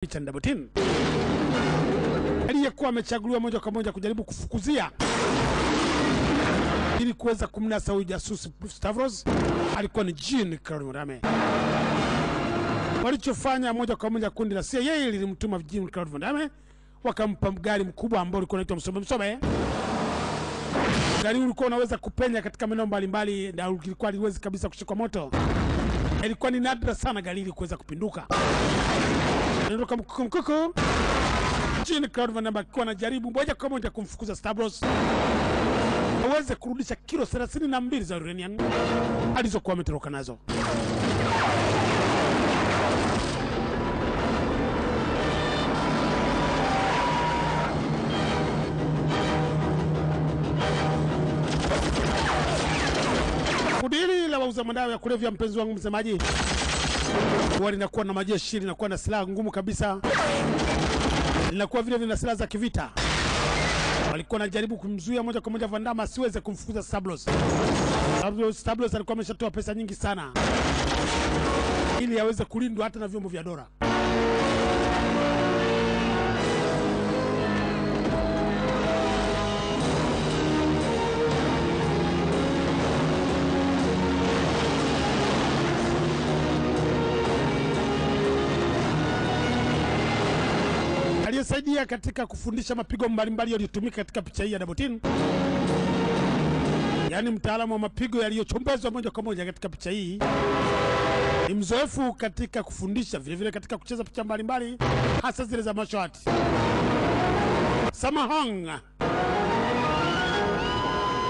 Picha Double Team aliyekuwa amechaguliwa moja kwa moja kujaribu kufukuzia ili kuweza kumnasa huyu jasusi Stavros alikuwa ni Jean Claude Van Damme. Walichofanya moja kwa moja, kundi la CIA lilimtuma Jean Claude Van Damme, wakampa gari mkubwa ambao ulikuwa unaitwa Msobe Msobe. Gari ulikuwa unaweza kupenya katika maeneo mbalimbali na ulikuwa haliwezi kabisa kushikwa moto. Ilikuwa ni nadra sana gari hili kuweza kupinduka. Ndio mkuku mkuku. Jean Claude Van Damme alikuwa anajaribu moja kwa moja kumfukuza Stavros aweze kurudisha kilo 32 za uranium alizokuwa ametoroka nazo. Kundi hili la wauza madawa ya kulevya, mpenzi wangu msemaji, huwa linakuwa na majeshi, linakuwa na silaha ngumu kabisa, linakuwa vile vile na silaha za kivita. Walikuwa wanajaribu kumzuia moja kwa moja Van Damme asiweze kumfukuza Stavros. Stavros alikuwa ameshatoa pesa nyingi sana ili aweze kulindwa hata na vyombo vya dola. Aliyesaidia katika kufundisha mapigo mbalimbali yaliyotumika katika picha hii ya Double Team, yaani mtaalamu wa mapigo yaliyochombezwa moja kwa moja katika picha hii, ni mzoefu katika kufundisha vile vile katika kucheza picha mbalimbali hasa zile za martial arts, Sammo Hung.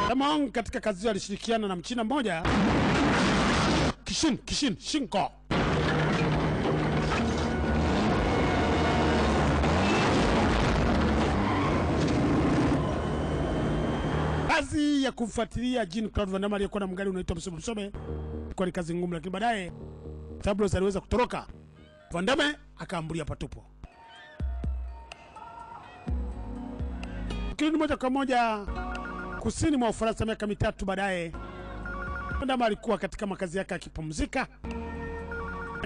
Sammo Hung katika kazi hiyo alishirikiana na Mchina mmoja Kishin Shinko. Kazi ya kumfuatilia Jean Claude Van Damme aliyekuwa na mgari unaitwa Msobe Msobe ilikuwa ni kazi ngumu, lakini baadaye Stavros aliweza kutoroka. Van Damme akaambulia patupo. Kirudi moja kwa moja kusini mwa Ufaransa miaka mitatu baadaye, Van Damme alikuwa katika makazi yake akipumzika.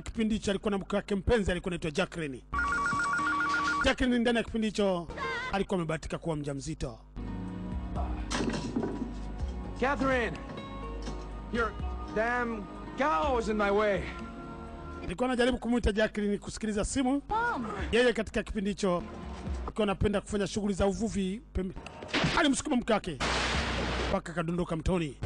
Kipindi hicho alikuwa na mke wake mpenzi alikuwa anaitwa Jacqueline. Jacqueline ndani ya kipindi hicho alikuwa amebahatika kuwa mjamzito. Catherine, your damn cow is in my way. Nilikuwa najaribu kumuita Jacqueline kusikiliza simu. Yeye katika kipindi hicho alikuwa anapenda kufanya shughuli za uvuvi pembe. Alimsukuma mke wake mpaka kadondoka mtoni.